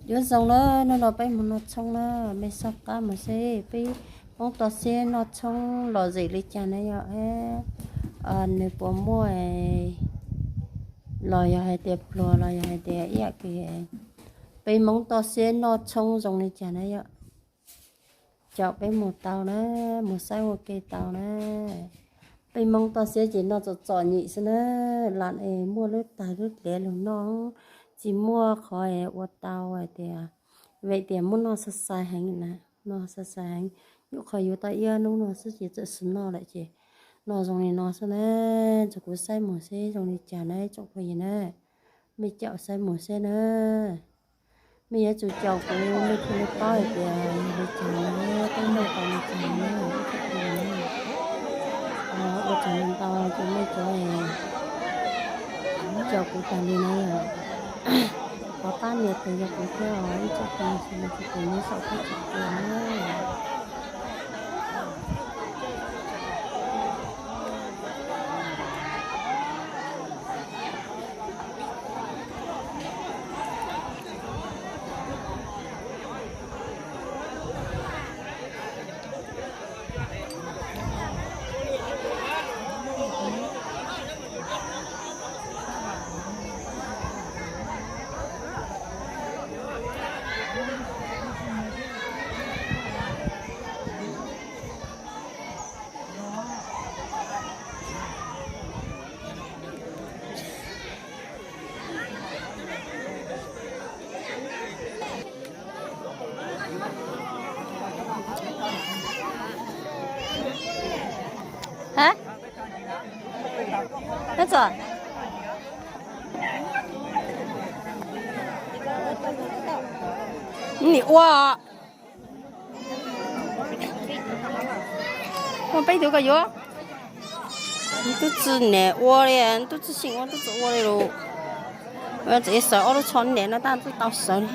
Yuav zoo na, hnub no peb mus noj tshoob na, mej soj qab mus seb peb Hmoob toj siab noj tshoob lom zem li cas na yom. Nws puas muaj los yog hais tias pluag los yog hais tias ib yam kis peb Hmoob toj siab noj tshoob zoo li cas na yom. Caum peb mus tau na, mus saib ua ke tau na. Peb Hmoob toj siab ces noj txom txom nyem xwb na, lam es muaj lub tag lub dliav lug noj, tsis muaj qhov es ua tau hais tias, vim tias muab noj xav xav heev na, noj xav xav heev, nyuam qhuav yuav tau ib ob hnub no xwb ces txawm tsis noj lawm ces noj zoo li no xwb na. Tsuas kuv saib mus seb zoo li cas na tsoom phooj ywg na, mej caum saib mus seb na. Mej yuav tsum caum kuv mej thiaj li paub hais tias yog li cas na, peb noj tau li cas na. Ua tsaug ntau rau mej cov caum kuv tag li na. Thov pab nias tes rau kuv thiab os, ib tsoom phooj ywg sawv daws txhua tus nyob saum huab saum cua na. Hab, tab txom nim ua, ua peb tug koj yuav. Tub txwg niam ua li, tub txwg xyeem ua, tub txwg ua li lus. Txawm xaws ob lub tsho niam no tab tub tau xaws li.